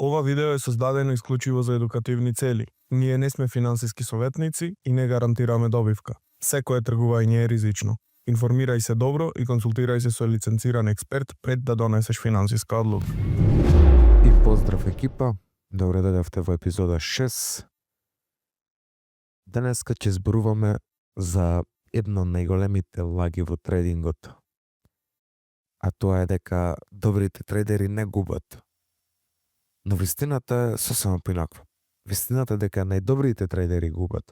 Ова видео е создадено исклучиво за едукативни цели. Ние не сме финансиски советници и не гарантираме добивка. Секое тргување е ризично. Информирај се добро и консултирај се со лиценциран експерт пред да донесеш финансиска одлука. И поздрав екипа, добре дојдовте во епизода 6. Денеска ќе зборуваме за едно од најголемите лаги во трейдингот. А тоа е дека добрите трейдери не губат. Но вистината е сосема поинаква. Вистината е дека најдобрите трейдери губат.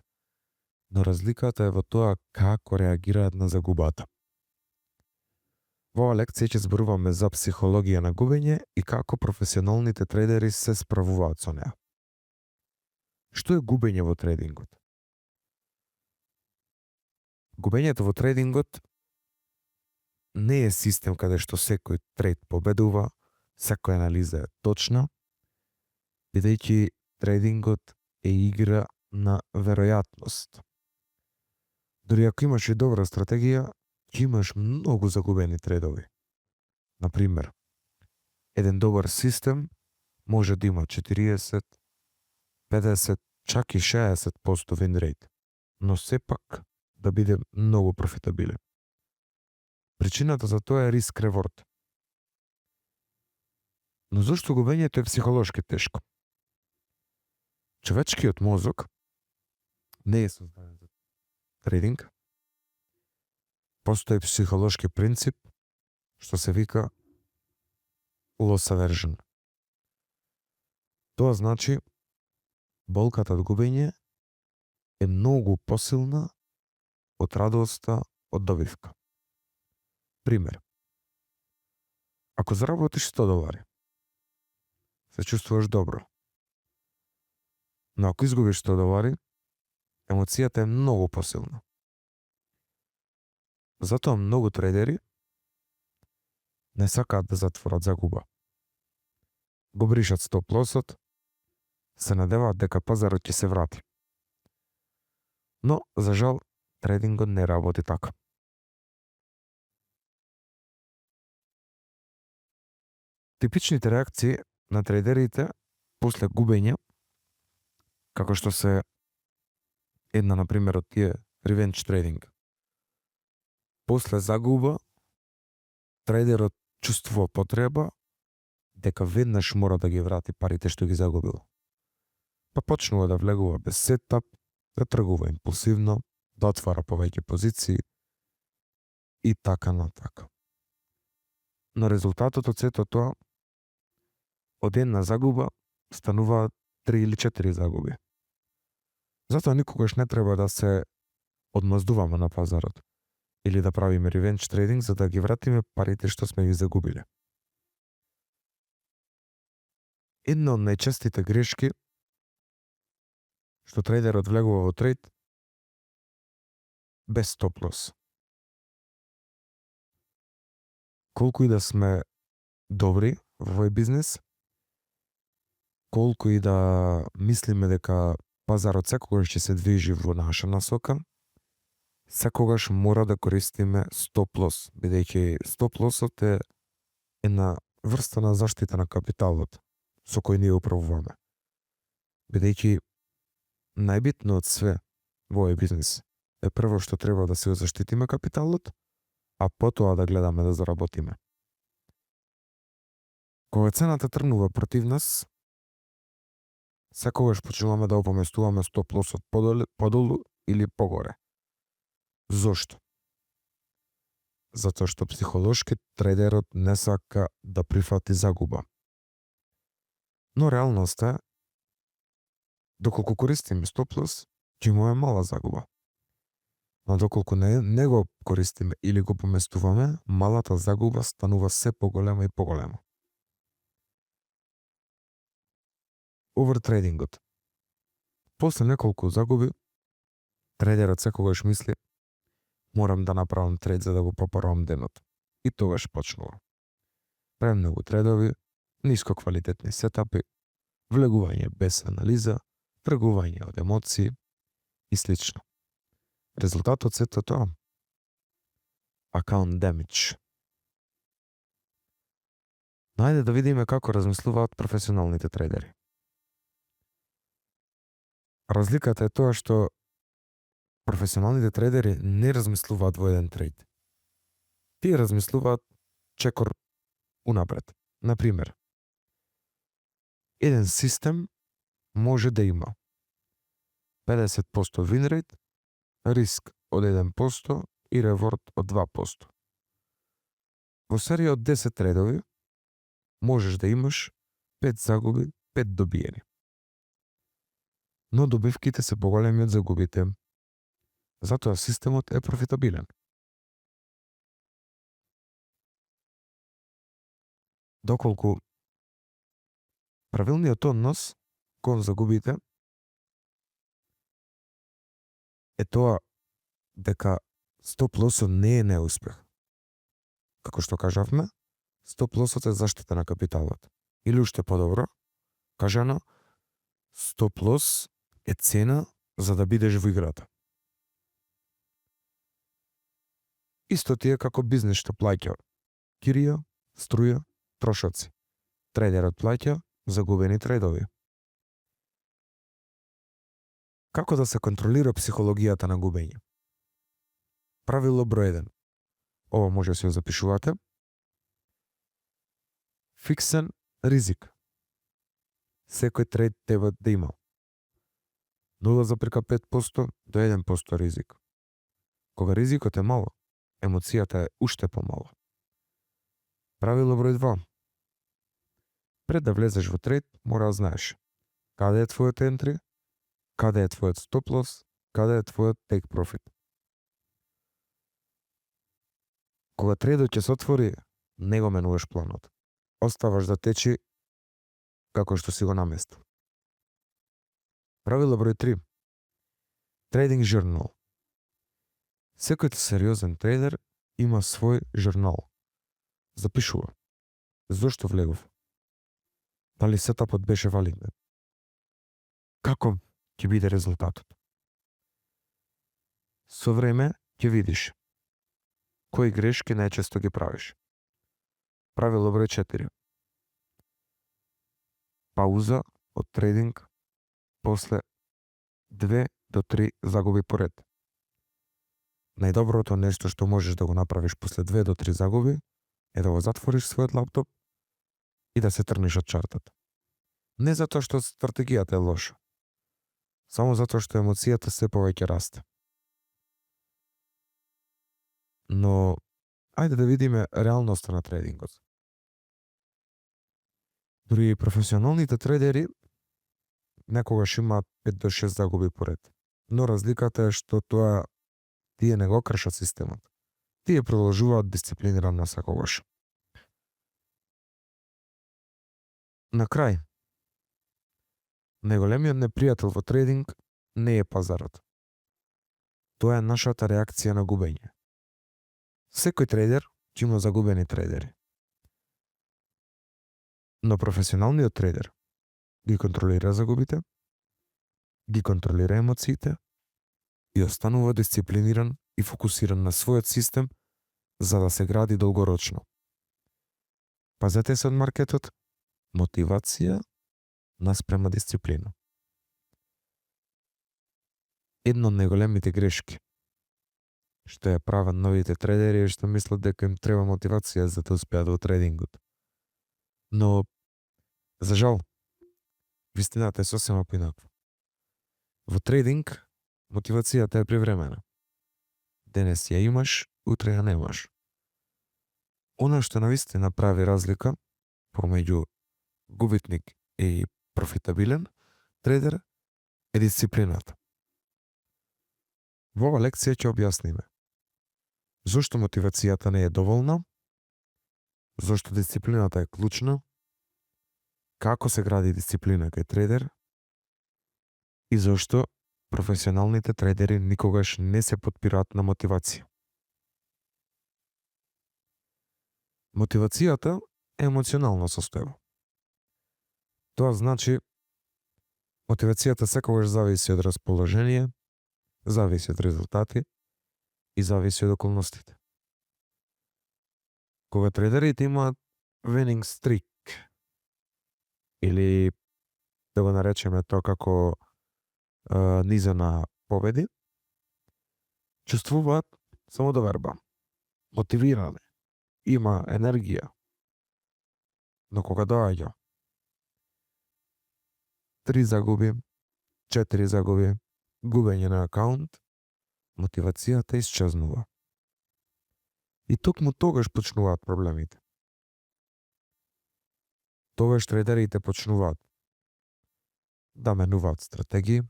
Но разликата е во тоа како реагираат на загубата. Во оваа лекција ќе зборуваме за психологија на губење и како професионалните трейдери се справуваат со неа. Што е губење во трейдингот? Губењето во трейдингот не е систем каде што секој трейд победува, секоја анализа е точна, бидејќи трейдингот е игра на веројатност. Дори ако имаш и добра стратегија, ќе имаш многу загубени трейдови. Например, еден добар систем може да има 40, 50, чак и 60% win rate, но сепак да биде многу профитабилен. Причината за тоа е риск реворд. Но зошто губењето е психолошки тешко? Човечкиот мозок не е создаден за трейдинг. Постои психолошки принцип што се вика loss aversion. Тоа значи болката од губење е многу посилна од радоста од добивка. Пример. Ако заработиш $100, се чувствуваш добро. Но ако изгубиш $100, емоцијата е многу посилна. Затоа многу трейдери не сакаат да затворат загуба. Го бришат стоп лосот, се надеваат дека пазарот ќе се врати. Но, за жал, трейдингот не работи така. Типичните реакции на трейдерите после губење, како што се една, например, од тие revenge trading. После загуба, трейдерот чувствува потреба дека веднаш мора да ги врати парите што ги загубил. Па почнува да влегува без сетап, да тргува импулсивно, да отвара повеќе позиции и така натака. Но резултатот од сето тоа, од една загуба станува 3 или 4 загуби. Затоа никогаш не треба да се одмаздуваме на пазарот или да правиме revenge trading за да ги вратиме парите што сме ги загубиле. Една од најчестите грешки што трейдерот влегува во трейд без стоп лос. Колку и да сме добри во овој бизнес, колку и да мислиме дека пазарот секогаш ќе се движи во наша насока, секогаш мора да користиме стоп лос, бидејќи стоп лосот е една врста на заштита на капиталот со кој ние управуваме. Бидејќи најбитно од све во овој бизнес е прво што треба да се заштитиме капиталот, а потоа да гледаме да заработиме. Кога цената тргнува против нас, секогаш почнуваме да опоместуваме стоп лосот подолу или погоре. Зошто? Затоа што психолошки трейдерот не сака да прифати загуба. Но реалноста е, доколку користиме стоп лос, ќе имаме мала загуба. Но доколку не го користиме или го поместуваме, малата загуба станува се поголема и поголема. Овертрейдингот. После неколку загуби, трейдерот секогаш мисли морам да направам трейд за да го попарувам денот. И тогаш почнува. Премногу трейдови, ниско квалитетни сетапи, влегување без анализа, тргување од емоции и слично. Резултатот сето тоа account damage. Но ајде да видиме како размислуваат професионалните трейдери. Разликата е тоа што професионалните трейдери не размислуваат во еден трейд. Тие размислуваат чекор унапред. Например, еден систем може да има 50% win rate, риск од 1% и реворд од 2%. Во серија од 10 трейдови можеш да имаш 5 загуби, 5 добиени. Но добивките се поголеми од загубите. Затоа системот е профитабилен. Доколку правилниот однос кон загубите е тоа дека стоп лосот не е неуспех. Како што кажавме, стоп лосот е заштита на капиталот. Или уште подобро, кажано, стоп лос е цена за да бидеш во играта. Исто ти е како бизнес што плаќа кирија, струја, трошоци. Трейдерот плаќа загубени трейдови. Како да се контролира психологијата на губење? Правило број 1. Ова може да се запишувате. Фиксен ризик. Секој трейд треба да има 0,5% до 1% ризик. Кога ризикот е мало, емоцијата е уште помало. Правило број 2. Пред да влезеш во трейд, мора да знаеш каде е твојот ентри, каде е твојот стоп лос, каде е твојот take profit. Кога трейдот ќе се отвори, не го менуваш планот. Оставаш да течи како што си го наместил. Правило број 3. Trading journal. Секој сериозен трейдер има свој журнал. Запишува. Зошто влегов? Дали сетапот беше валиден? Како ќе биде резултатот? Со време ќе видиш кои грешки најчесто ги правиш. Правило број 4. Пауза од трейдинг после 2 до 3 загуби поред. Најдоброто нешто што можеш да го направиш после 2 до 3 загуби е да го затвориш својот лаптоп и да се тргнеш од чартот. Не затоа што стратегијата е лоша, само затоа што емоцијата се повеќе расте. Но ајде да видиме реалноста на трейдингот. Дури и професионалните трейдери некогаш имаат 5 до 6 загуби поред. Но разликата е што тоа тие не го кршат системот. Тие продолжуваат дисциплинирано секогаш. На крај, најголемиот непријател во трейдинг не е пазарот. Тоа е нашата реакција на губење. Секој трейдер ќе има загубени трейдери. Но професионалниот трейдер ги контролира загубите, ги контролира емоциите и останува дисциплиниран и фокусиран на својот систем за да се гради долгорочно. Пазете се од маркетот, мотивација наспрема дисциплина. Една од најголемите грешки што ја прават новите трейдери е што мислат дека им треба мотивација за да успеат во трейдингот. Но, за жал, вистината е сосема поинаква. Во трейдинг, мотивацијата е привремена. Денес ја имаш, утре ја немаш. Она што навистина прави разлика помеѓу губитник и профитабилен трейдер е дисциплината. Во ова лекција ќе објасниме зошто мотивацијата не е доволна, зошто дисциплината е клучна, како се гради дисциплина кај трейдер и зошто професионалните трейдери никогаш не се потпираат на мотивација. Мотивацијата е емоционално состојба. Тоа значи мотивацијата секогаш зависи од расположение, зависи од резултати и зависи од околностите. Кога трейдерите имаат winning streak, или да го наречеме тоа како низа на победи, чувствуваат самодоверба, мотивиране, има енергија. Но кога доаѓа 3 загуби, 4 загуби, губење на акаунт, мотивацијата исчезнува. И токму тогаш почнуваат проблемите. Тогаш трейдерите почнуваат да менуваат стратегии,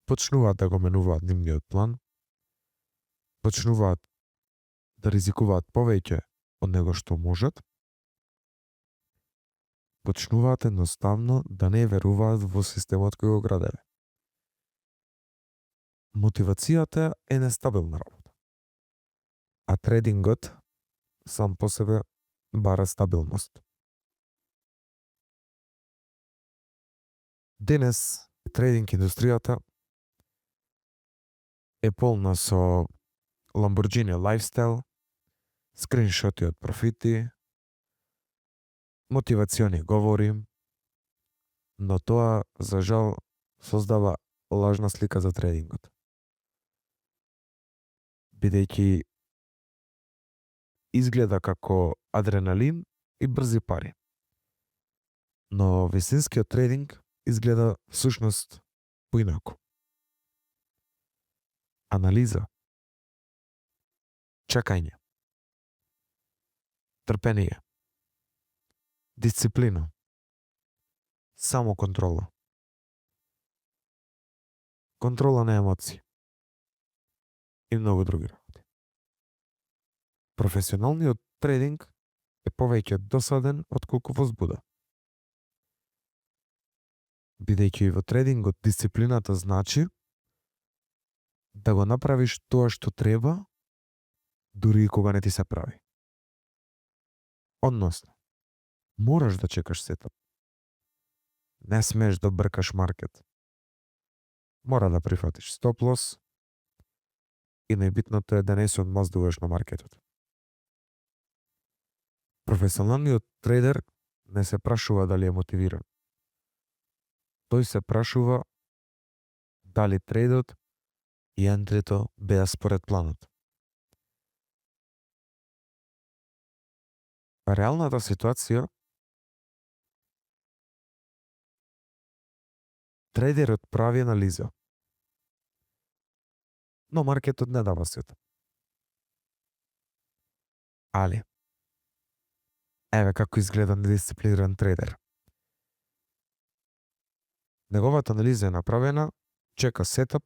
почнуваат да го менуваат нивниот план, почнуваат да ризикуваат повеќе од него што можат, почнуваат едноставно да не веруваат во системот кој го граделе. Мотивацијата е нестабилна работа, а трейдингот сам по себе бара стабилност. Денес трейдинг индустријата е полна со Lamborghini lifestyle, скриншоти од профити, мотивациони говори, но тоа, за жал, создава лажна слика за трейдингот. Бидејќи изгледа како адреналин и брзи пари. Но вистинскиот трейдинг изгледа всушност поинаку. Анализа, чекање, трпение, дисциплина, самоконтрола, контрола на емоции и многу други работи. Професионалниот трейдинг е повеќе досаден отколку возбуда. Бидејќи во трейдингот дисциплината значи да го направиш тоа што треба, дури и кога не ти се прави. Односно, мораш да чекаш сетап. Не смееш да бркаш маркет. Мора да прифатиш стоп лос и најбитното е да не се одмаздуваш на маркетот. Професионалниот трейдер не се прашува дали е мотивиран. Тој се прашува дали трейдот и ентрито беа според планот. Реалната ситуација, трейдерот прави анализа, но маркетот не дава сетап. Али, еве како изгледа недисциплиниран трейдер. Неговата анализа е направена, чека сетап,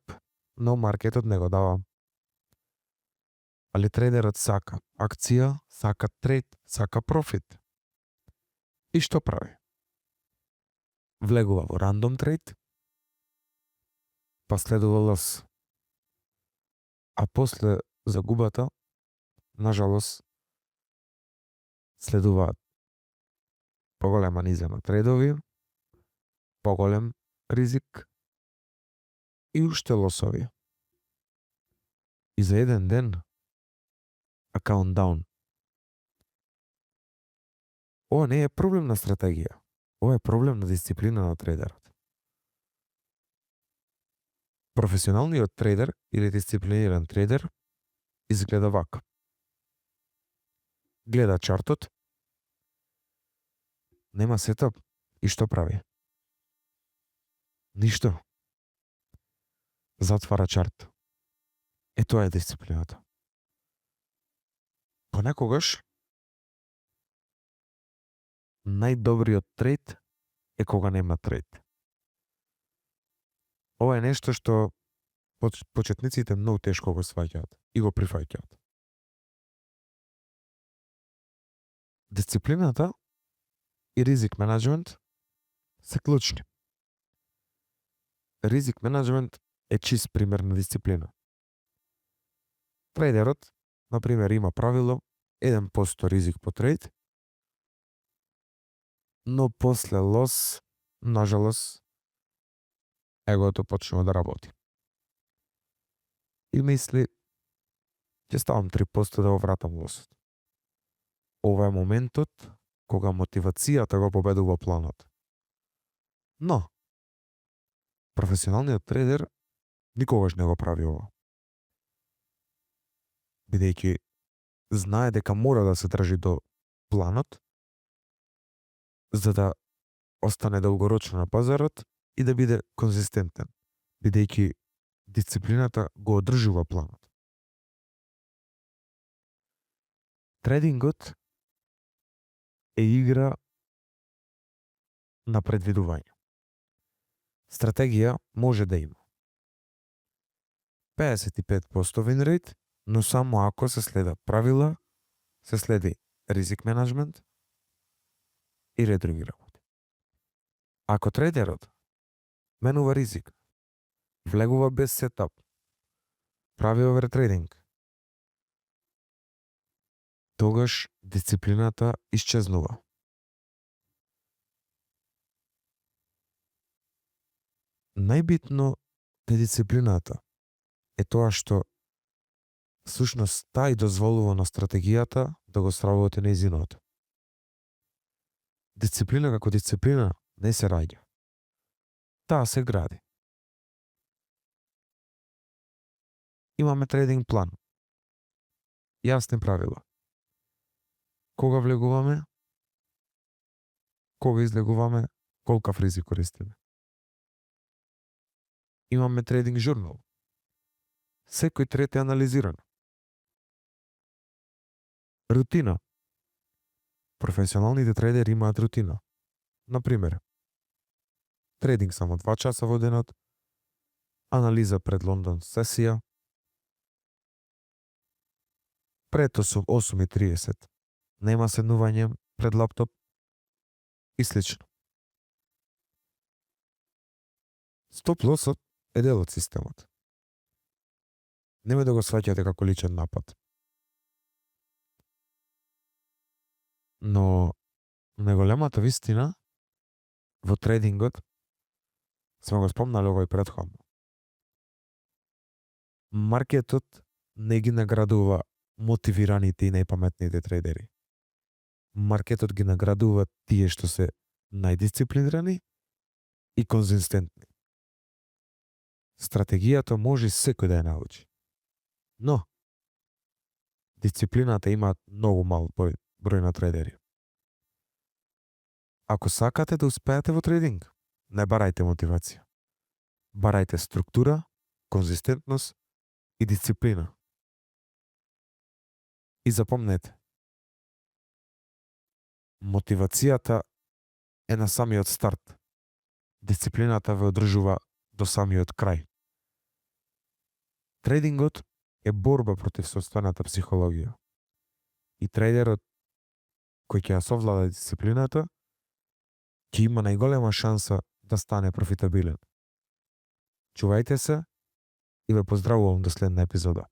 но маркетот не го дава. Али трейдерот сака акција, сака трейд, сака профит. И што прави? Влегува во рандом трейд, па следува лос. А после загубата, нажалост, следуваат поголема низа на трейдови, поголем ризик и уште лосови. И за еден ден акаунт даун. Ова не е проблем на стратегија. Ова е проблем на дисциплина на трейдерот. Професионалниот трейдер или дисциплиниран трейдер изгледа вака. Гледа чартот, нема сетап и што прави? Ништо. Затвара чарт. Е тоа е дисциплината. Понекогаш најдобриот трейд е кога нема трейд. Ова е нешто што почетниците многу тешко го сваќаат и го прифаќаат. Дисциплината и ризик менеджмент се клучни. Ризик менеджмент е чист пример на дисциплина. Трейдерот, например, има правило 1% ризик по трейд, но после лос, нажалост, егото почнува да работи. И мисли, ќе ставам 3% да го вратам лосот. Ова е моментот кога мотивацијата го победува планот. Но, професионалниот трейдер никогаш не го прави ова. Бидејќи знае дека мора да се држи до планот, за да остане долгорочно на пазарот и да биде конзистентен, бидејќи дисциплината го одржува планот. Трейдингот е игра на предвидување. Стратегија може да има 55% win rate, но само ако се следат правила, се следи ризик менеджмент и ред други работи. Ако трейдерот менува ризик, влегува без сетап, прави овертрейдинг, тогаш дисциплината исчезнува. Најбитно е дисциплината е тоа што всушност тај дозволува на стратегијата да го сработи нејзиното. Дисциплина како дисциплина не се раѓа. Таа се гради. Имаме трейдинг план. Јасни правила. Кога влегуваме, кога излегуваме, колкав ризик користиме. Имаме трейдинг журнал. Секој трет е анализиран. Рутина. Професионалните трейдери имаат рутина. Например, трейдинг само 2 часа во денот, анализа пред Лондон сесија, пред 8:30 нема седнување пред лаптоп и слично. Стоп-лосот е дел од системот. Немој да го сваќате како личен напад. Но најголемата вистина во трейдингот, сме го спомнали овој претходно. Маркетот не ги наградува мотивираните и најпаметните трейдери. Маркетот ги наградува тие што се најдисциплинирани и конзистентни. Стратегијата може секој да ја научи. Но, дисциплината има многу мал број на трейдери. Ако сакате да успеете во трейдинг, не барајте мотивација. Барајте структура, конзистентност и дисциплина. И запомнете, мотивацијата е на самиот старт. Дисциплината ве одржува до самиот крај. Трейдингот е борба против сопствената психологија. И трейдерот кој ќе ја совлада дисциплината, ќе има најголема шанса да стане профитабилен. Чувајте се и ве поздравувам до следна епизода.